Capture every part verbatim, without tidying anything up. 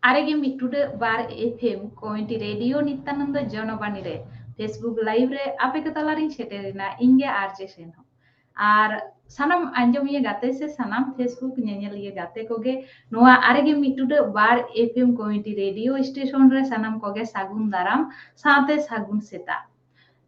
ᱟᱨᱮ ᱜᱮ ᱢᱤᱫ ᱴᱩᱰᱟᱹᱜ ᱵᱟᱨ F M committee radio Nityananda ᱡᱚᱱᱚᱵᱟᱱᱤ ᱨᱮ Facebook live ᱨᱮ ᱟᱯᱮ ᱠᱚ ᱛᱟᱞᱟᱨᱤᱧ ᱥᱮᱴᱮᱨᱮᱱᱟ, ᱤᱧ ᱜᱮ ᱟᱨ ᱡᱮ ᱥᱮᱱ ᱦᱚᱸ᱾ ᱟᱨ ᱥᱟᱱᱟᱢ ᱟᱸᱡᱚᱢᱤᱭᱟᱹ ᱜᱟᱛᱮ ᱥᱮ ᱥᱟᱱᱟᱢ Facebook ᱧᱮᱧᱮᱞᱤᱭᱟᱹ ᱜᱟᱛᱮ ᱠᱚᱜᱮ ᱱᱚᱣᱟ ᱟᱨᱮ ᱜᱮ ᱢᱤᱫ ᱴᱩᱰᱟᱹᱜ ᱵᱟᱨ F M committee radio station ᱨᱮ ᱥᱟᱱᱟᱢ ᱠᱚᱜᱮ ᱥᱟᱹᱜᱩᱱ ᱫᱟᱨᱟᱢ ᱥᱟᱶᱛᱮ ᱥᱟᱹᱜᱩᱱ ᱥᱮᱛᱟᱜ᱾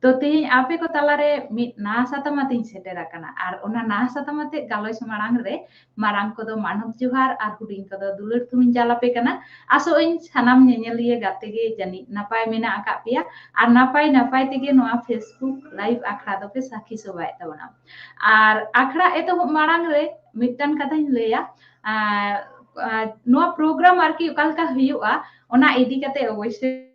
ᱛᱚ ᱛᱮᱦᱮᱧ ᱟᱯᱮ ᱠᱚ ᱛᱟᱞᱟᱨᱮ ᱢᱤᱫ ᱱᱟᱣᱟ ᱥᱟᱛᱟᱢ ᱟᱛᱮᱧ ᱥᱮᱴᱮᱨ ᱟᱠᱟᱱᱟ, ᱟᱨ ᱚᱱᱟ ᱱᱟᱣᱟ ᱥᱟᱛᱟᱢ ᱟᱛᱮ ᱜᱟᱞᱚᱪ ᱢᱟᱲᱟᱝ ᱨᱮ ᱢᱟᱨᱟᱝ ᱠᱚᱫᱚ ᱢᱟᱱᱚᱛ ᱡᱚᱦᱟᱨ ᱟᱨ ᱦᱩᱰᱤᱧ ᱠᱚᱫᱚ ᱫᱩᱞᱟᱹᱲ ᱛᱷᱩᱢᱤᱧ ᱪᱟᱞ ᱟᱯᱮ ᱠᱟᱱᱟ᱾ ᱟᱥᱚᱜ ᱟᱹᱧ ᱥᱟᱱᱟᱢ ᱧᱮᱧᱮᱞᱤᱭᱟᱹ ᱜᱟᱛᱮ ᱜᱮ ᱡᱟᱹᱱᱤᱡ ᱱᱟᱯᱟᱭ ᱢᱮᱱᱟᱜ ᱟᱠᱟᱫ ᱯᱮᱭᱟ ᱟᱨ ᱱᱟᱯᱟᱭ ᱱᱟᱯᱟᱭ ᱛᱮᱜᱮ ᱱᱚᱣᱟ Facebook live ᱟᱠᱷᱲᱟ ᱫᱚᱯᱮ ᱥᱟᱹᱠᱷᱤ ᱥᱚᱵᱷᱟᱭᱮᱫ ᱛᱟᱵᱚᱱᱟ᱾ ᱟᱨ ᱟᱠᱷᱲᱟ ᱮᱛᱚᱦᱚᱵ ᱢᱟᱲᱟᱝ ᱨᱮ ᱢᱤᱫᱴᱟᱝ ᱠᱟᱛᱷᱟᱧ ᱞᱟᱹᱭᱟ, ᱟᱨ, ᱟᱨ ᱱᱚᱣᱟ ᱯᱨᱳᱜᱨᱟᱢ ᱟᱨᱠᱤ ᱚᱠᱟ ᱞᱮᱠᱟ ᱦᱩᱭᱩᱜᱼᱟ, ᱚᱱᱟ ᱤᱫᱤ ᱠᱟᱛᱮ ᱚᱵᱚᱥᱥᱳᱭ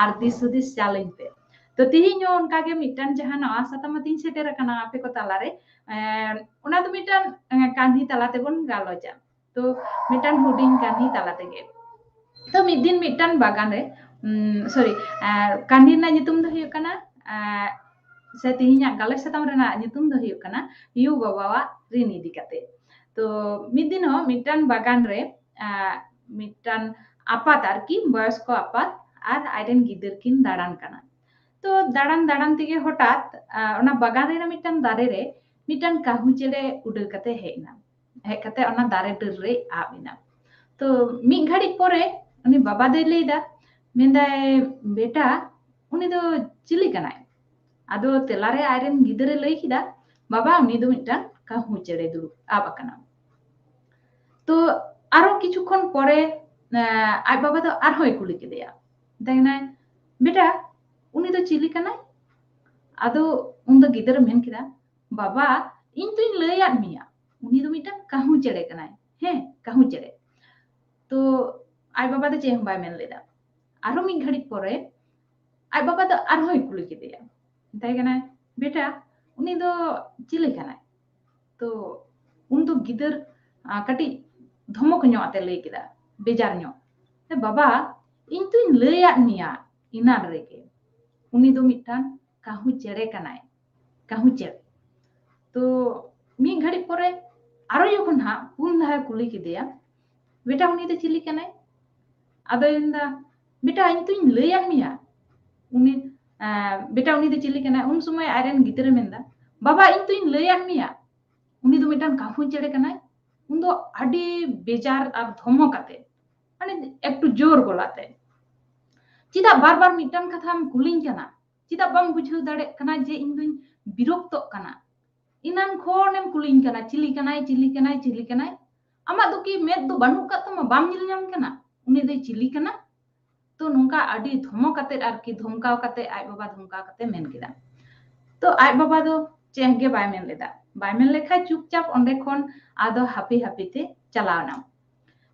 ᱟᱨ ᱫᱤᱥ ᱦᱩᱫᱤᱥ ᱪᱟᱞᱟᱹᱧ ᱯᱮ᱾ ᱛᱚ ᱛᱮᱦᱮᱧ ᱦᱚᱸ ᱚᱱᱠᱟ ᱜᱮ ᱢᱤᱫᱴᱟᱝ ᱡᱟᱦᱟᱸ ᱱᱟᱣᱟ ᱥᱟᱛᱟᱢ ᱟᱛᱮᱧ ᱥᱮᱴᱮᱨ ᱟᱠᱟᱱᱟ ᱟᱯᱮ ᱠᱚ ᱛᱟᱞᱟᱨᱮ, ᱮᱸ, ᱚᱱᱟ ᱫᱚ ᱢᱤᱫᱴᱟᱝ, ᱮᱸ, ᱠᱟᱹᱦᱱᱤ ᱛᱟᱞᱟ ᱛᱮᱵᱚᱱ ᱜᱟᱞᱚᱪᱟ᱾ ᱛᱚ ᱢᱤᱫᱴᱟᱝ ᱦᱩᱰᱤᱧ ᱠᱟᱹᱦᱱᱤ ᱛᱟᱞᱟ ᱛᱮᱜᱮ᱾ ᱛᱚ ᱢᱤᱫ ᱫᱤᱱ ᱢᱤᱫᱴᱟᱝ ᱵᱟᱜᱟᱱ ᱨᱮ, ᱩᱢ, ᱥᱚᱨᱤ, ᱟᱨ ᱠᱟᱹᱦᱱᱤ ᱨᱮᱱᱟᱜ ᱧᱩᱛᱩᱢ ᱫᱚ ᱦᱩᱭᱩᱜ ᱠᱟᱱᱟ, ᱟᱨ, ᱥᱮ ᱛᱮᱦᱮᱧᱟᱜ ᱜᱟᱞᱚᱪ ᱥᱟᱛᱟᱢ ᱨᱮᱱᱟᱜ ᱧᱩᱛᱩᱢ ᱫᱚ ᱦᱩᱭᱩᱜ ᱠᱟᱱᱟ ᱭᱩ ᱵᱟᱵᱟᱣᱟᱜ ᱨᱤᱱ ᱤᱫᱤ ᱠᱟᱛᱮ᱾ ᱛᱚ ᱢᱤᱫ ᱫᱤᱱ ᱦᱚᱸ ᱢᱤᱫᱴᱟᱝ ᱵᱟᱜᱟᱱ ᱨᱮ, ᱟᱨ, ᱢᱤᱫᱴᱟᱝ ᱟᱯᱟᱛ ᱟᱨᱠᱤ, ᱵᱚᱭᱚᱥᱠᱚ ᱟᱯᱟᱛ ᱟᱨ ᱟᱡᱨᱮᱱ ᱜᱤᱫᱟᱹᱨ ᱠᱤᱱ ᱫᱟᱬᱟᱱ ᱠᱟᱱᱟ᱾ ᱛᱚ ᱫᱟᱬᱟᱱ ᱫᱟᱬᱟᱱ ᱛᱮᱜᱮ ᱦᱚᱴᱟᱛ, ᱟᱨ, ᱚᱱᱟ ᱵᱟᱜᱟᱱ ᱨᱮᱱᱟᱜ ᱢᱤᱫᱴᱟᱝ ᱫᱟᱨᱮ ᱨᱮ ᱢᱤᱫᱴᱟᱝ ᱠᱟᱹᱦᱩ ᱪᱮᱬᱮ ᱩᱰᱟᱹᱣ ᱠᱟᱛᱮ ᱦᱮᱡ ᱮᱱᱟ᱾ ᱦᱮᱡ ᱠᱟᱛᱮ ᱚᱱᱟ ᱫᱟᱨᱮ ᱰᱟᱹᱨ ᱨᱮᱭ ᱟᱵ ᱮᱱᱟ᱾ ᱛᱚ ᱢᱤᱫ ᱜᱷᱟᱹᱲᱤᱡ ᱯᱚᱨᱮ ᱩᱱᱤ ᱵᱟᱵᱟ ᱫᱚᱭ ᱞᱟᱹᱭᱫᱟ, ᱢᱮᱱᱫᱟᱭ, "ᱵᱮᱴᱟ, ᱩᱱᱤ ᱫᱚ ᱪᱤᱞᱤ ᱠᱟᱱᱟᱭ?" ᱟᱫᱚ ᱛᱮᱞᱟᱨᱮ ᱟᱡᱨᱮᱱ ᱜᱤᱫᱽᱨᱟᱹ ᱞᱟᱹᱭ ᱠᱮᱫᱟ, "ᱵᱟᱵᱟ, ᱩᱱᱤ ᱫᱚ ᱢᱤᱫᱴᱟᱝ ᱠᱟᱹᱦᱩ ᱪᱮᱬᱮ ᱫᱩᱲᱩᱵ ᱟᱵ ᱟᱠᱟᱱᱟ᱾" ᱛᱚ ᱟᱨᱚ ᱠᱤᱪᱷᱩ ᱠᱷᱚᱱ ᱯᱚᱨᱮ, ᱮᱸ, ᱟᱡ ᱵᱟᱵᱟ ᱫᱚ ᱟᱨᱦᱚᱸᱭ ᱠᱩᱞᱤ ᱠᱮᱫᱮᱭᱟ, ᱢᱮᱛᱟᱭ ᱠᱟᱱᱟᱭ, "ᱵᱮᱴᱟ, ᱩᱱᱤ ᱫᱚ ᱪᱤᱞᱤ ᱠᱟᱱᱟᱭ?" ᱟᱫᱚ ᱩᱱᱫᱚ ᱜᱤᱫᱽᱨᱟᱹ ᱢᱮᱱ ᱠᱮᱫᱟ, "ᱵᱟᱵᱟ, ᱤᱧ ᱛᱚᱧ ᱞᱟᱹᱭᱟᱫ ᱢᱮᱭᱟ, ᱩᱱᱤ ᱫᱚ ᱢᱤᱫᱴᱟᱝ ᱠᱟᱹᱦᱩ ᱪᱮᱬᱮ ᱠᱟᱱᱟᱭ᱾ ᱦᱮᱸ, ᱠᱟᱹᱦᱩ ᱪᱮᱬᱮ᱾" ᱛᱚ ᱟᱡ ᱵᱟᱵᱟ ᱫᱚ ᱪᱮᱫ ᱦᱚᱸ ᱵᱟᱭ ᱢᱮᱱ ᱞᱮᱫᱟ᱾ ᱟᱨᱦᱚᱸ ᱢᱤᱫ ᱜᱷᱟᱹᱲᱤᱡ ᱯᱚᱨᱮ ᱟᱡ ᱵᱟᱵᱟ ᱫᱚ ᱟᱨᱦᱚᱸᱭ ᱠᱩᱞᱤ ᱠᱮᱫᱮᱭᱟ, ᱢᱮᱛᱟᱭ ᱠᱟᱱᱟᱭ, "ᱵᱮᱴᱟ, ᱩᱱᱤ ᱫᱚ ᱪᱤᱞᱤ ᱠᱟᱱᱟᱭ?" ᱛᱚ ᱩᱱᱫᱚ ᱜᱤᱫᱟᱹᱨ, ᱟ, ᱠᱟᱹᱴᱤᱡ ᱫᱷᱚᱢᱚᱠ ᱧᱚᱜ ᱟᱛᱮ ᱞᱟᱹᱭ ᱠᱮᱫᱟ, ᱵᱮᱡᱟᱨ ᱧᱚᱜ, "ᱮ ᱵᱟᱵᱟ, ᱤᱧ ᱛᱚᱧ ᱞᱟᱹᱭᱟᱫ ᱢᱮᱭᱟ ᱮᱱᱟᱱ ᱨᱮᱜᱮ, ᱩᱱᱤ ᱫᱚ ᱢᱤᱫᱴᱟᱝ ᱠᱟᱹᱦᱩ ᱪᱮᱬᱮ ᱠᱟᱱᱟᱭ, ᱠᱟᱹᱦᱩ ᱪᱮᱬᱮ᱾" ᱛᱚ ᱢᱤᱫ ᱜᱷᱟᱹᱲᱤᱡ ᱯᱚᱨᱮ ᱟᱨᱚ ᱡᱚᱠᱷᱚᱱ ᱦᱟᱸᱜ ᱯᱩᱱ ᱫᱷᱟᱣ ᱠᱩᱞᱤ ᱠᱮᱫᱮᱭᱟ, ᱵᱮᱴᱟ ᱩᱱᱤ ᱫᱚ ᱪᱤᱞᱤ ᱠᱟᱱᱟᱭ? ᱟᱫᱚᱭ ᱢᱮᱱᱫᱟ, ᱵᱮᱴᱟ ᱤᱧ ᱛᱚᱧ ᱞᱟᱹᱭᱟᱫ ᱢᱮᱭᱟ, ᱩᱱᱤ ᱟᱸ, ᱵᱮᱴᱟ ᱩᱱᱤ ᱫᱚ ᱪᱤᱞᱤ ᱠᱟᱱᱟᱭ? ᱩᱱ ᱥᱚᱢᱚᱭ ᱟᱡᱨᱮᱱ ᱜᱤᱫᱽᱨᱟᱹ ᱢᱮᱱᱫᱟ, ᱵᱟᱵᱟ ᱤᱧ ᱛᱚᱧ ᱞᱟᱹᱭᱟᱫ ᱢᱮᱭᱟ, ᱩᱱᱤ ᱫᱚ ᱢᱤᱫᱴᱟᱝ ᱠᱟᱹᱦᱩ ᱪᱮᱬᱮ ᱠᱟᱱᱟᱭ᱾ ᱩᱱ ᱫᱚ ᱟᱹᱰᱤ ᱵᱮᱡᱟᱨ ᱟᱨ ᱫᱷᱚᱢᱚ ᱠᱟᱛᱮ, ᱢᱟᱱᱮ ᱮᱠᱴᱩ ᱡᱳᱨ ᱜᱚᱞᱟᱛᱮ, ᱪᱮᱫᱟᱜ ᱵᱟᱨ ᱵᱟᱨ ᱢᱤᱫᱴᱟᱝ ᱠᱟᱛᱷᱟᱢ ᱠᱩᱞᱤᱧ ᱠᱟᱱᱟ? ᱪᱮᱫᱟᱜ ᱵᱟᱢ ᱵᱩᱡᱷᱟᱹᱣ ᱫᱟᱲᱮᱭᱟᱜ ᱠᱟᱱᱟ ᱡᱮ ᱤᱧ ᱫᱩᱧ ᱵᱤᱨᱚᱠᱛᱚᱜ ᱠᱟᱱᱟ? ᱮᱱᱟᱱ ᱠᱷᱚᱱᱮᱢ ᱠᱩᱞᱤᱧ ᱠᱟᱱᱟ, ᱪᱤᱞᱤ ᱠᱟᱱᱟᱭ, ᱪᱤᱞᱤ ᱠᱟᱱᱟᱭ, ᱪᱤᱞᱤ ᱠᱟᱱᱟᱭ? ᱟᱢᱟᱜ ᱫᱚ ᱠᱤ ᱢᱮᱫ ᱫᱚ ᱵᱟᱹᱱᱩᱜ ᱠᱟᱫ ᱛᱟᱢᱟ? ᱵᱟᱢ ᱧᱮᱞ ᱧᱟᱢ ᱠᱟᱱᱟ ᱩᱱᱤ ᱫᱚᱭ ᱪᱤᱞᱤ ᱠᱟᱱᱟ? ᱛᱚ ᱱᱚᱝᱠᱟ ᱟᱹᱰᱤ ᱫᱷᱚᱢᱚ ᱠᱟᱛᱮ ᱟᱨᱠᱤ, ᱫᱷᱚᱢᱠᱟᱣ ᱠᱟᱛᱮ, ᱟᱡ ᱵᱟᱵᱟ ᱫᱷᱚᱢᱠᱟᱣ ᱠᱟᱛᱮ ᱢᱮᱱ ᱠᱮᱫᱟ᱾ ᱛᱚ ᱟᱡ ᱵᱟᱵᱟ ᱫᱚ ᱪᱮᱫ ᱜᱮ ᱵᱟᱭ ᱢᱮᱱ ᱞᱮᱫᱟ᱾ ᱵᱟᱭ ᱢᱮᱱ ᱞᱮᱠᱷᱟᱱ ᱪᱩᱯᱪᱟᱯ ᱚᱸᱰᱮ ᱠᱷᱚᱱ ᱟᱫᱚ ᱦᱟᱹᱯᱤ ᱦᱟᱹᱯᱤ ᱛᱮ ᱪᱟᱞᱟᱣ ᱮᱱᱟ᱾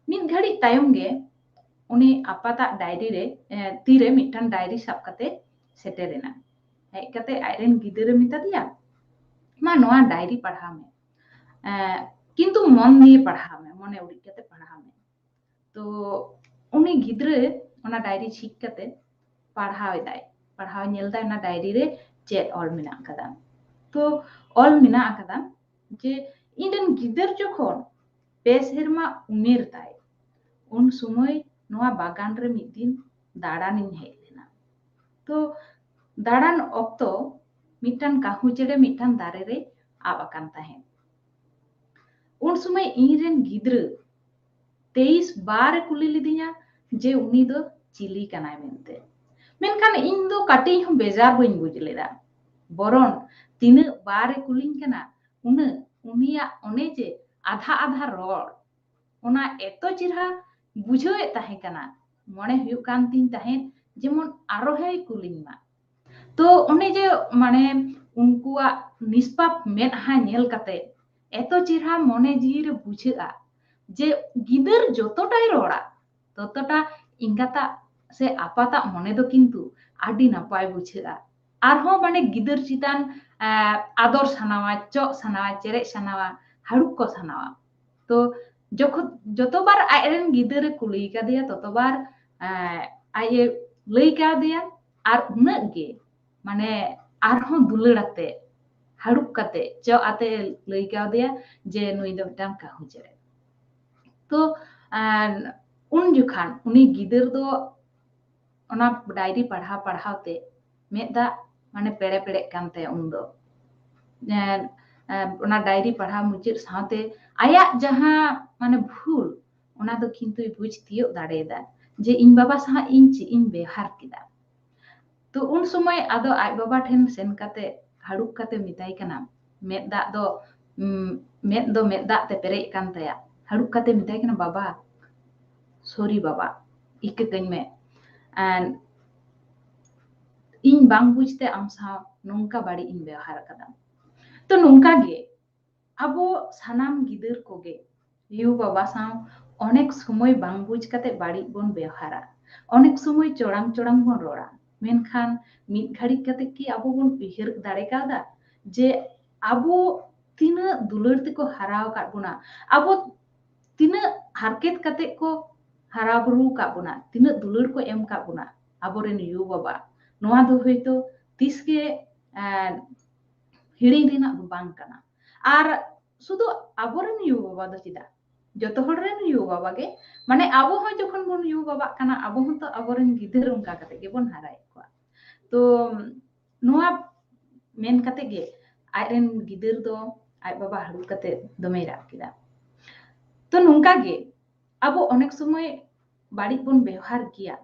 ᱢᱤᱫ ᱜᱷᱟᱹᱲᱤᱡ ᱛᱟᱭᱚᱢ ᱜᱮ ᱩᱱᱤ ᱟᱯᱟᱛᱟᱜ ᱰᱟᱭᱨᱤ ᱨᱮ, ᱮ, ᱛᱤᱨᱮ ᱢᱤᱫᱴᱟᱝ ᱰᱟᱭᱨᱤ ᱥᱟᱵ ᱠᱟᱛᱮ ᱥᱮᱴᱮᱨ ᱮᱱᱟ᱾ ᱦᱮᱡ ᱠᱟᱛᱮ ᱟᱡᱨᱮᱱ ᱜᱤᱫᱽᱨᱟᱹ ᱢᱮᱛᱟ ᱫᱮᱭᱟ, ᱢᱟ ᱱᱚᱣᱟ ᱰᱟᱭᱨᱤ ᱯᱟᱲᱦᱟᱣ ᱢᱮ᱾ ᱮ, ᱠᱤᱱᱛᱩ ᱢᱚᱱ ᱫᱤᱭᱮ ᱯᱟᱲᱦᱟᱣ ᱢᱮ, ᱢᱚᱱᱮ ᱩᱨᱤᱡ ᱠᱟᱛᱮ ᱯᱟᱲᱦᱟᱣ ᱢᱮ᱾ ᱛᱚ ᱩᱱᱤ ᱜᱤᱫᱽᱨᱟᱹ ᱚᱱᱟ ᱰᱟᱭᱨᱤ ᱡᱷᱤᱡ ᱠᱟᱛᱮ ᱯᱟᱲᱦᱟᱣ ᱮᱫᱟᱭ, ᱯᱟᱲᱦᱟᱣ ᱧᱮᱞ ᱫᱟᱭ ᱚᱱᱟ ᱰᱟᱭᱨᱤ ᱨᱮ ᱪᱮᱫ ᱚᱞ ᱢᱮᱱᱟᱜ ᱟᱠᱟᱫᱟ᱾ ᱛᱚ ᱚᱞ ᱢᱮᱱᱟᱜ ᱟᱠᱟᱫᱟ ᱡᱮ ᱤᱧᱨᱮᱱ ᱜᱤᱫᱟᱹᱨ ᱡᱚᱠᱷᱚᱱ ᱯᱮ ᱥᱮᱨᱢᱟ ᱩᱢᱮᱨ ᱛᱟᱭ, ᱩᱱ ᱥᱚᱢᱚᱭ ᱱᱚᱣᱟ ᱵᱟᱜᱟᱱ ᱨᱮ ᱢᱤᱫ ᱫᱤᱱ ᱫᱟᱬᱟᱱᱤᱧ ᱦᱮᱡ ᱞᱮᱱᱟ᱾ ᱛᱚ ᱫᱟᱬᱟᱱ ᱚᱠᱛᱚ ᱢᱤᱫᱴᱟᱝ ᱠᱟᱹᱦᱩ ᱪᱮᱬᱮ ᱢᱤᱫᱴᱟᱝ ᱫᱟᱨᱮ ᱨᱮ ᱟᱵ ᱟᱠᱟᱱ ᱛᱟᱦᱮᱸᱫ᱾ ᱩᱱ ᱥᱚᱢᱚᱭ ᱤᱧᱨᱮᱱ ᱜᱤᱫᱽᱨᱟᱹ ᱛᱮᱭᱤᱥ ᱵᱟᱨ ᱮ ᱠᱩᱞᱤ ᱞᱤᱫᱤᱧᱟ ᱡᱮ ᱩᱱᱤ ᱫᱚ ᱪᱤᱞᱤ ᱠᱟᱱᱟᱭ ᱢᱮᱱᱛᱮ᱾ ᱢᱮᱱᱠᱷᱟᱱ ᱤᱧ ᱫᱚ ᱠᱟᱹᱴᱤᱡ ᱦᱚᱸ ᱵᱮᱡᱟᱨ ᱵᱟᱹᱧ ᱵᱩᱡᱽ ᱞᱮᱫᱟ᱾ ᱵᱚᱨᱚᱱ ᱛᱤᱱᱟᱹᱜ ᱵᱟᱨ ᱮ ᱠᱩᱞᱤᱧ ᱠᱟᱱᱟ, ᱩᱱᱟᱹᱜ ᱩᱱᱤᱭᱟᱜ ᱚᱱᱮ ᱡᱮ ᱟᱫᱷᱟ ᱟᱫᱷᱟ ᱨᱚᱲ, ᱚᱱᱟ ᱮᱛᱚ ᱪᱮᱦᱨᱟ ᱵᱩᱡᱷᱟᱹᱣᱮᱫ ᱛᱟᱦᱮᱸ ᱠᱟᱱᱟ᱾ ᱢᱚᱱᱮ ᱦᱩᱭᱩᱜ ᱠᱟᱱ ᱛᱤᱧ ᱛᱟᱦᱮᱸᱫ ᱡᱮᱢᱚᱱ ᱟᱨᱚ ᱦᱚᱸᱭ ᱠᱩᱞᱤᱧ ᱢᱟ᱾ ᱛᱚ ᱚᱱᱮ ᱡᱮ ᱢᱟᱱᱮ ᱩᱱᱠᱩᱣᱟᱜ ᱱᱤᱥᱯᱟᱯ ᱢᱮᱫᱦᱟ ᱧᱮᱞ ᱠᱟᱛᱮ ᱮᱛᱚ ᱪᱮᱦᱨᱟ ᱢᱚᱱᱮ ᱡᱤᱣᱤ ᱨᱮ ᱵᱩᱡᱷᱟᱹᱜᱼᱟ ᱡᱮ ᱜᱤᱫᱟᱹᱨ ᱡᱚᱛᱚᱴᱟᱭ ᱨᱚᱲᱟ, ᱛᱚᱛᱚᱴᱟ ᱮᱸᱜᱟᱛᱟᱜ ᱥᱮ ᱟᱯᱟᱛᱟᱜ ᱢᱚᱱᱮ ᱫᱚ ᱠᱤᱱᱛᱩ ᱟᱹᱰᱤ ᱱᱟᱯᱟᱭ ᱵᱩᱡᱷᱟᱹᱜᱼᱟ᱾ ᱟᱨᱦᱚᱸ ᱢᱟᱱᱮ ᱜᱤᱫᱟᱹᱨ ᱪᱮᱛᱟᱱ, ᱮ, ᱟᱫᱚᱨ ᱥᱟᱱᱟᱣᱟ, ᱪᱚᱜ ᱥᱟᱱᱟᱣᱟ, ᱪᱮᱨᱮᱡ ᱥᱟᱱᱟᱣᱟ, ᱦᱟᱹᱲᱩᱵ ᱠᱚ ᱥᱟᱱᱟᱣᱟ᱾ ᱛᱚ ᱡᱚᱠᱷᱚᱱ, ᱡᱚᱛᱚᱵᱟᱨ ᱟᱡᱨᱮᱱ ᱜᱤᱫᱟᱹᱨᱮ ᱠᱩᱞᱤ ᱠᱟᱫᱮᱭᱟ, ᱛᱚᱛᱚᱵᱟᱨ, ᱮ, ᱟᱡ ᱮ ᱞᱟᱹᱭ ᱠᱟᱣᱫᱮᱭᱟ, ᱟᱨ ᱩᱱᱟᱹᱜ ᱜᱮ ᱢᱟᱱᱮ ᱟᱨᱦᱚᱸ ᱫᱩᱞᱟᱹᱲ ᱟᱛᱮ ᱦᱟᱹᱲᱩᱵ ᱠᱟᱛᱮ ᱪᱚᱜ ᱟᱛᱮ ᱞᱟᱹᱭ ᱠᱟᱣᱫᱮᱭᱟ ᱡᱮ ᱱᱩᱭ ᱫᱚ ᱢᱤᱫᱴᱟᱝ ᱠᱟᱹᱦᱩ ᱪᱮᱬᱮ᱾ ᱛᱚ ᱟᱨ ᱩᱱ ᱡᱚᱠᱷᱟᱱ ᱩᱱᱤ ᱜᱤᱫᱟᱹᱨ ᱫᱚ ᱚᱱᱟ ᱰᱟᱭᱨᱤ ᱯᱟᱲᱦᱟᱣ ᱯᱟᱲᱦᱟᱣ ᱛᱮ ᱢᱮᱫ ᱫᱟᱜ ᱢᱟᱱᱮ ᱯᱮᱲᱮ ᱯᱮᱲᱮᱜ ᱠᱟᱱ ᱛᱟᱭᱟ ᱩᱱᱫᱚ᱾ ᱮᱸ, ᱮᱸ, ᱚᱱᱟ ᱰᱟᱭᱨᱤ ᱯᱟᱲᱦᱟᱣ ᱢᱩᱪᱟᱹᱫ ᱥᱟᱶᱛᱮ ᱟᱭᱟᱜ ᱡᱟᱦᱟᱸ ᱢᱟᱱᱮ ᱵᱷᱩᱞ, ᱚᱱᱟ ᱫᱚ ᱠᱤᱱᱛᱩᱭ ᱵᱩᱡᱽ ᱛᱤᱭᱳᱜ ᱫᱟᱲᱮᱭᱟᱫᱟ ᱡᱮ ᱤᱧ ᱵᱟᱵᱟ ᱥᱟᱶ ᱤᱧ ᱪᱮᱫ ᱤᱧ ᱵᱮᱣᱦᱟᱨ ᱠᱮᱫᱟ᱾ ᱛᱚ ᱩᱱ ᱥᱚᱢᱚᱭ ᱟᱫᱚ ᱟᱡ ᱵᱟᱵᱟ ᱴᱷᱮᱱ ᱥᱮᱱ ᱠᱟᱛᱮ ᱦᱟᱹᱲᱩᱵ ᱠᱟᱛᱮ ᱢᱮᱛᱟᱭ ᱠᱟᱱᱟ, ᱢᱮᱫ ᱫᱟᱜ ᱫᱚ, ᱩᱢ, ᱢᱮᱫ ᱫᱚ ᱢᱮᱫ ᱫᱟᱜ ᱛᱮ ᱯᱮᱨᱮᱡ ᱠᱟᱱ ᱛᱟᱭᱟ᱾ ᱦᱟᱹᱲᱩᱵ ᱠᱟᱛᱮ ᱢᱮᱛᱟᱭ ᱠᱟᱱᱟ, "ᱵᱟᱵᱟ, sorry ᱵᱟᱵᱟ, ᱤᱠᱟᱹ ᱠᱟᱹᱧ ᱢᱮ᱾ And ᱤᱧ ᱵᱟᱝ ᱵᱩᱡᱽ ᱛᱮ ᱟᱢ ᱥᱟᱶ ᱱᱚᱝᱠᱟ ᱵᱟᱹᱲᱤᱡ ᱤᱧ ᱵᱮᱣᱦᱟᱨ ᱟᱠᱟᱫᱟ᱾" ᱛᱚ ᱱᱚᱝᱠᱟ ᱜᱮ ᱟᱵᱚ ᱥᱟᱱᱟᱢ ᱜᱤᱫᱟᱹᱨ ᱠᱚᱜᱮ ᱭᱩ ᱵᱟᱵᱟ ᱥᱟᱶ ᱚᱱᱮᱠ ᱥᱚᱢᱚᱭ ᱵᱟᱝ ᱵᱩᱡᱽ ᱠᱟᱛᱮ ᱵᱟᱹᱲᱤᱡ ᱵᱚᱱ ᱵᱮᱣᱦᱟᱨᱟ, ᱚᱱᱮᱠ ᱥᱚᱢᱚᱭ ᱪᱚᱲᱟᱝ ᱪᱚᱲᱟᱝ ᱵᱚᱱ ᱨᱚᱲᱟ, ᱢᱮᱱᱠᱷᱟᱱ ᱢᱤᱫ ᱜᱷᱟᱹᱲᱤᱡ ᱠᱟᱛᱮ ᱠᱤ ᱟᱵᱚ ᱵᱚᱱ ᱩᱭᱦᱟᱹᱨ ᱫᱟᱲᱮ ᱠᱟᱣᱫᱟ ᱡᱮ ᱟᱵᱚ ᱛᱤᱱᱟᱹᱜ ᱫᱩᱞᱟᱹᱲ ᱛᱮᱠᱚ ᱦᱟᱨᱟ ᱟᱠᱟᱫ ᱵᱚᱱᱟ, ᱟᱵᱚ ᱛᱤᱱᱟᱹᱜ ᱦᱟᱨᱠᱮᱛ ᱠᱟᱛᱮ ᱠᱚ ᱦᱟᱨᱟ ᱵᱩᱨᱩ ᱟᱠᱟᱫ ᱵᱚᱱᱟ, ᱛᱤᱱᱟᱹᱜ ᱫᱩᱞᱟᱹᱲ ᱠᱚ ᱮᱢ ᱟᱠᱟᱫ ᱵᱚᱱᱟ ᱟᱵᱚᱨᱮᱱ ᱭᱩ ᱵᱟᱵᱟ? ᱱᱚᱣᱟ ᱫᱚ ᱦᱚᱭᱛᱳ ᱛᱤᱥ ᱜᱮ, ᱮᱸ, ᱦᱤᱲᱤᱧ ᱨᱮᱱᱟᱜ ᱫᱚ ᱵᱟᱝ ᱠᱟᱱᱟ᱾ ᱟᱨ ᱥᱩᱫᱷᱩ ᱟᱵᱚᱨᱮᱱ ᱭᱩ ᱵᱟᱵᱟ ᱫᱚ ᱪᱮᱫᱟᱜ, ᱡᱚᱛᱚ ᱦᱚᱲ ᱨᱮᱱ ᱭᱩ ᱵᱟᱵᱟ ᱜᱮ, ᱢᱟᱱᱮ ᱟᱵᱚ ᱦᱚᱸ ᱡᱚᱠᱷᱚᱱ ᱵᱚᱱ ᱭᱩ ᱵᱟᱵᱟᱜ ᱠᱟᱱᱟ, ᱟᱵᱚ ᱦᱚᱸ ᱛᱚ ᱟᱵᱚᱨᱮᱱ ᱜᱤᱫᱟᱹᱨ ᱚᱱᱠᱟ ᱠᱟᱛᱮ ᱜᱮᱵᱚᱱ ᱦᱟᱨᱟᱭᱮᱫ ᱠᱚᱣᱟ᱾ ᱛᱚ ᱱᱚᱣᱟ ᱢᱮᱱ ᱠᱟᱛᱮ ᱜᱮ ᱟᱡᱨᱮᱱ ᱜᱤᱫᱟᱹᱨ ᱫᱚ ᱟᱡ ᱵᱟᱵᱟ ᱦᱟᱹᱲᱩᱵ ᱠᱟᱛᱮ ᱫᱚᱢᱮᱭ ᱨᱟᱜ ᱠᱮᱫᱟ᱾ ᱛᱚ ᱱᱚᱝᱠᱟ ᱜᱮ ᱟᱵᱚ ᱚᱱᱮᱠ ᱥᱚᱢᱚᱭ ᱵᱟᱹᱲᱤᱡ ᱵᱚᱱ ᱵᱮᱣᱦᱟᱨ ᱜᱮᱭᱟ,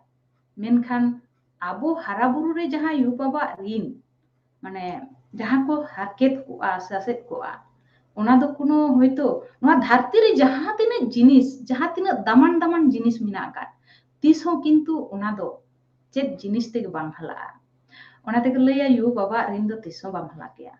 ᱢᱮᱱᱠᱷᱟᱱ ᱟᱵᱚ ᱦᱟᱨᱟ ᱵᱩᱨᱩ ᱨᱮ ᱡᱟᱦᱟᱸ ᱭᱩ ᱵᱟᱵᱟᱣᱟᱜ ᱨᱤᱱ, ᱢᱟᱱᱮ ᱡᱟᱦᱟᱸ ᱠᱚ ᱦᱟᱨᱠᱮᱛ ᱠᱚᱜᱼᱟ, ᱥᱟᱥᱮᱛ ᱠᱚᱜᱼᱟ, ᱚᱱᱟ ᱫᱚ ᱠᱳᱱᱳ ᱦᱚᱭᱛᱳ ᱱᱚᱣᱟ ᱫᱷᱟᱹᱨᱛᱤ ᱨᱮ ᱡᱟᱦᱟᱸ ᱛᱤᱱᱟᱹᱜ ᱡᱤᱱᱤᱥ, ᱡᱟᱦᱟᱸ ᱛᱤᱱᱟᱹᱜ ᱫᱟᱢᱟᱱ ᱫᱟᱢᱟᱱ ᱡᱤᱱᱤᱥ ᱢᱮᱱᱟᱜ ᱟᱠᱟᱫ, ᱛᱤᱥ ᱦᱚᱸ ᱠᱤᱱᱛᱩ ᱚᱱᱟ ᱫᱚ ᱪᱮᱫ ᱡᱤᱱᱤᱥ ᱛᱮᱜᱮ ᱵᱟᱝ ᱦᱟᱞᱟᱜᱼᱟ᱾ ᱚᱱᱟ ᱛᱮᱜᱮ ᱞᱟᱹᱭᱟ ᱭᱩ ᱵᱟᱵᱟᱣᱟᱜ ᱨᱤᱱ ᱫᱚ ᱛᱤᱥ ᱦᱚᱸ ᱵᱟᱢ ᱦᱟᱞᱟ ᱠᱮᱭᱟ᱾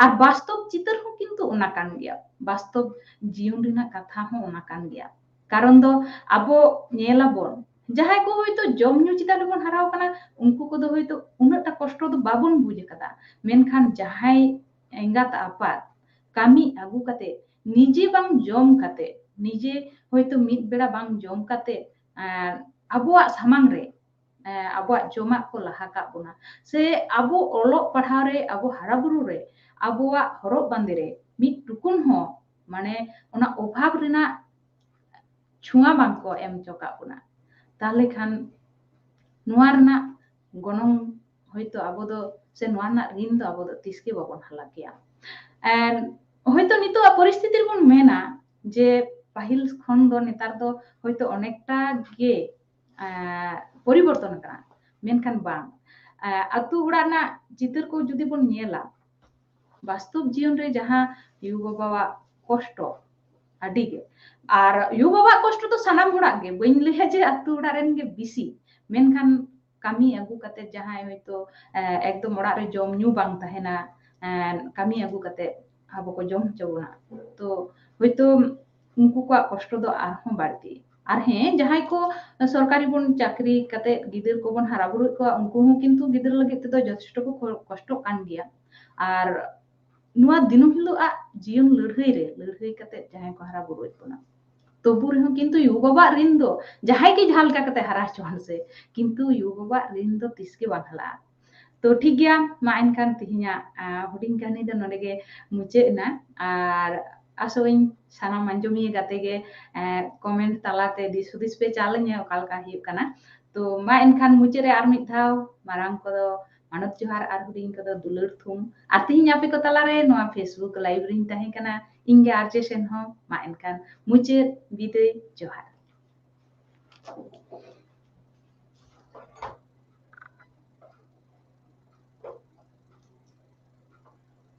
ᱟᱨ ᱵᱟᱥᱛᱚᱵ ᱪᱤᱛᱟᱹᱨ ᱦᱚᱸ ᱠᱤᱱᱛᱩ ᱚᱱᱟ ᱠᱟᱱ ᱜᱮᱭᱟ, ᱵᱟᱥᱛᱚᱵ ᱡᱤᱭᱚᱱ ᱨᱮᱱᱟᱜ ᱠᱟᱛᱷᱟ ᱦᱚᱸ ᱚᱱᱟ ᱠᱟᱱ ᱜᱮᱭᱟ᱾ ᱠᱟᱨᱚᱱ ᱫᱚ ᱟᱵᱚ ᱧᱮᱞᱟᱵᱚᱱ, ᱡᱟᱦᱟᱸᱭ ᱠᱚ ᱦᱚᱭᱛᱳ ᱡᱚᱢ ᱧᱩ ᱪᱮᱛᱟᱱ ᱨᱮᱵᱚᱱ ᱦᱟᱨᱟᱣ ᱠᱟᱱᱟ, ᱩᱱᱠᱩ ᱠᱚᱫᱚ ᱦᱚᱭᱛᱳ ᱩᱱᱟᱹᱜ ᱴᱟ ᱠᱚᱥᱴᱚ ᱫᱚ ᱵᱟᱵᱚᱱ ᱵᱩᱡᱽ ᱟᱠᱟᱫᱟ, ᱢᱮᱱᱠᱷᱟᱱ ᱡᱟᱦᱟᱸᱭ ᱮᱸᱜᱟᱛ ᱟᱯᱟᱛ ᱠᱟᱹᱢᱤ ᱟᱹᱜᱩ ᱠᱟᱛᱮ ᱱᱤᱡᱮ ᱵᱟᱝ ᱡᱚᱢ ᱠᱟᱛᱮ, ᱱᱤᱡᱮ ᱦᱚᱭᱛᱳ ᱢᱤᱫ ᱵᱮᱲᱟ ᱵᱟᱝ ᱡᱚᱢ ᱠᱟᱛᱮ, ᱟᱨ ᱟᱵᱚᱣᱟᱜ ᱥᱟᱢᱟᱝ ᱨᱮ ᱟᱵᱚᱣᱟᱜ ᱡᱚᱢᱟᱜ ᱠᱚ ᱞᱟᱦᱟ ᱠᱟᱜ ᱵᱚᱱᱟ, ᱥᱮ ᱟᱵᱚ ᱚᱞᱚᱜ ᱯᱟᱲᱦᱟᱣ ᱨᱮ, ᱟᱵᱚ ᱦᱟᱨᱟ ᱵᱩᱨᱩ ᱨᱮ, ᱟᱵᱚᱣᱟᱜ ᱦᱚᱨᱚᱜ ᱵᱟᱸᱫᱮ ᱨᱮ ᱢᱤᱫ ᱴᱩᱠᱩᱱ ᱦᱚᱸ ᱢᱟᱱᱮ ᱚᱱᱟ ᱚᱵᱷᱟᱵ ᱨᱮᱱᱟᱜ ᱪᱷᱩᱣᱟ ᱵᱟᱝ ᱠᱚ ᱮᱢ ᱦᱚᱪᱚ ᱠᱟᱜ ᱵᱚᱱᱟ, ᱛᱟᱦᱚᱞᱮ ᱠᱷᱟᱱ ᱱᱚᱣᱟ ᱨᱮᱱᱟᱜ ᱜᱚᱱᱚᱝ ᱦᱚᱭᱛᱳ ᱟᱵᱚ ᱫᱚ, ᱥᱮ ᱱᱚᱣᱟ ᱨᱮᱱᱟᱜ ᱨᱤᱱ ᱫᱚ ᱟᱵᱚ ᱫᱚ ᱛᱤᱥ ᱜᱮ ᱵᱟᱵᱚᱱ ᱦᱟᱞᱟ ᱠᱮᱭᱟ᱾ ᱦᱚᱭᱛᱳ ᱱᱤᱛᱚᱜᱟᱜ ᱯᱚᱨᱤᱥᱛᱷᱤᱛᱤ ᱨᱮᱵᱚᱱ ᱢᱮᱱᱟ ᱡᱮ ᱯᱟᱹᱦᱤᱞ ᱠᱷᱚᱱ ᱫᱚ ᱱᱮᱛᱟᱨ ᱫᱚ ᱦᱚᱭᱛᱳ ᱚᱱᱮᱠᱴᱟ ᱜᱮ ᱯᱚᱨᱤᱵᱚᱨᱛᱚᱱ ᱟᱠᱟᱱᱟ, ᱢᱮᱱᱠᱷᱟᱱ ᱵᱟᱝ᱾ ᱟᱹᱛᱩ ᱚᱲᱟᱜ ᱨᱮᱱᱟᱜ ᱪᱤᱛᱟᱹᱨ ᱠᱚ ᱡᱩᱫᱤ ᱵᱚᱱ ᱧᱮᱞᱟ, ᱵᱟᱥᱛᱚᱵ ᱡᱤᱭᱚᱱ ᱨᱮ ᱡᱟᱦᱟᱸ ᱭᱩ ᱵᱟᱵᱟᱣᱟᱜ ᱠᱚᱥᱴᱚ ᱟᱹᱰᱤ ᱜᱮ, ᱟᱨ ᱭᱩ ᱵᱟᱵᱟᱣᱟᱜ ᱠᱚᱥᱴᱚ ᱫᱚ ᱥᱟᱱᱟᱢ ᱦᱚᱲᱟᱜ ᱜᱮ, ᱵᱟᱹᱧ ᱞᱟᱹᱭᱟ ᱡᱮ ᱟᱹᱛᱩ ᱚᱲᱟᱜ ᱨᱮᱱ ᱜᱮ ᱵᱮᱥᱤ, ᱢᱮᱱᱠᱷᱟᱱ ᱠᱟᱹᱢᱤ ᱟᱹᱜᱩ ᱠᱟᱛᱮ ᱡᱟᱦᱟᱸᱭ ᱦᱚᱭᱛᱳ ᱮᱠᱫᱚᱢ ᱚᱲᱟᱜ ᱨᱮ ᱡᱚᱢ ᱧᱩ ᱵᱟᱝ ᱛᱟᱦᱮᱱᱟ, ᱠᱟᱹᱢᱤ ᱟᱹᱜᱩ ᱠᱟᱛᱮ ᱟᱵᱚ ᱠᱚ ᱡᱚᱢ ᱦᱚᱪᱚ ᱵᱚᱱᱟ, ᱛᱚ ᱦᱚᱭᱛᱳ ᱩᱱᱠᱩ ᱠᱚᱣᱟᱜ ᱠᱚᱥᱴᱚ ᱫᱚ ᱟᱨᱦᱚᱸ ᱵᱟᱹᱲᱛᱤ᱾ ᱟᱨ ᱦᱮᱸ, ᱡᱟᱦᱟᱸᱭ ᱠᱚ ᱥᱚᱨᱠᱟᱨᱤ ᱵᱚᱱ ᱪᱟᱹᱠᱨᱤ ᱠᱟᱛᱮ ᱜᱤᱫᱟᱹᱨ ᱠᱚᱵᱚᱱ ᱦᱟᱨᱟ ᱵᱩᱨᱩᱭᱮᱫ ᱠᱚᱣᱟ, ᱩᱱᱠᱩ ᱦᱚᱸ ᱠᱤᱱᱛᱩ ᱜᱤᱫᱟᱹᱨ ᱞᱟᱹᱜᱤᱫ ᱛᱮᱫᱚ ᱡᱚᱛᱷᱮᱥᱴᱚ ᱠᱚ ᱠᱚ-, ᱠᱚᱥᱴᱚᱜ ᱠᱟᱱ ᱜᱮᱭᱟ᱾ ᱟᱨ ᱱᱚᱣᱟ ᱫᱤᱱᱟᱹᱢ ᱦᱤᱞᱳᱜ ᱟᱜ ᱡᱤᱭᱚᱱ ᱞᱟᱹᱲᱦᱟᱹᱭ ᱨᱮ, ᱞᱟᱹᱲᱦᱟᱹᱭ ᱠᱟᱛᱮ ᱡᱟᱦᱟᱸᱭ ᱠᱚ ᱦᱟᱨᱟ ᱵᱩᱨᱩᱭᱮᱫ ᱵᱚᱱᱟ, ᱛᱚᱵᱩ ᱨᱮᱦᱚᱸ ᱠᱤᱱᱛᱩ ᱭᱩ ᱵᱟᱵᱟᱣᱟᱜ ᱨᱤᱱ ᱫᱚ ᱡᱟᱦᱟᱸᱭ ᱜᱮ ᱡᱟᱦᱟᱸ ᱞᱮᱠᱟ ᱠᱟᱛᱮ ᱦᱟᱨᱟ ᱦᱚᱪᱚᱣᱟᱱ ᱥᱮ, ᱠᱤᱱᱛᱩ ᱭᱩ ᱵᱟᱵᱟᱣᱟᱜ ᱨᱤᱱ ᱫᱚ ᱛᱤᱥ ᱜᱮ ᱵᱟᱝ ᱦᱟᱞᱟᱜᱼᱟ᱾ ᱛᱚ ᱴᱷᱤᱠ ᱜᱮᱭᱟ, ᱢᱟ ᱮᱱᱠᱷᱟᱱ ᱛᱮᱦᱮᱧᱟᱜ, ᱟ, ᱦᱩᱰᱤᱧ ᱠᱟᱹᱦᱱᱤ ᱫᱚ ᱱᱚᱰᱮ ᱜᱮ ᱢᱩᱪᱟᱹᱫ ᱮᱱᱟ᱾ ᱟᱨ ᱟᱥᱚᱜ ᱟᱹᱧ ᱥᱟᱱᱟᱢ ᱟᱸᱡᱚᱢᱤᱭᱟᱹ ᱜᱟᱛᱮ ᱜᱮ, ᱮ, comment ᱛᱟᱞᱟᱛᱮ ᱫᱤᱥ ᱦᱩᱫᱤᱥ ᱯᱮ ᱪᱟᱞ ᱟᱹᱧᱟ ᱚᱠᱟ ᱞᱮᱠᱟ ᱦᱩᱭᱩᱜ ᱠᱟᱱᱟ᱾ ᱛᱚ ᱢᱟ ᱮᱱᱠᱷᱟᱱ ᱢᱩᱪᱟᱹᱫ ᱨᱮ ᱟᱨ ᱢᱤᱫ ᱫᱷᱟᱣ ᱢᱟᱨᱟᱝ ᱠᱚᱫᱚ ᱢᱟᱱᱚᱛ ᱡᱚᱦᱟᱨ ᱟᱨ ᱦᱩᱰᱤᱧ ᱠᱚᱫᱚ ᱫᱩᱞᱟᱹᱲ ᱛᱷᱩᱢ᱾ ᱟᱨ ᱛᱮᱦᱮᱧ ᱟᱯᱮ ᱠᱚ ᱛᱟᱞᱟᱨᱮ ᱱᱚᱣᱟ Facebook live ᱨᱤᱧ ᱛᱟᱦᱮᱸ ᱠᱟᱱᱟ, ᱤᱧ ᱜᱮ ᱟᱨ ᱡᱮ ᱥᱮᱱ ᱦᱚᱸ᱾ ᱢᱟ ᱮᱱᱠᱷᱟᱱ ᱢᱩᱪᱟᱹᱫ ᱵᱤᱫᱟᱹᱭ, ᱡᱚᱦᱟᱨ᱾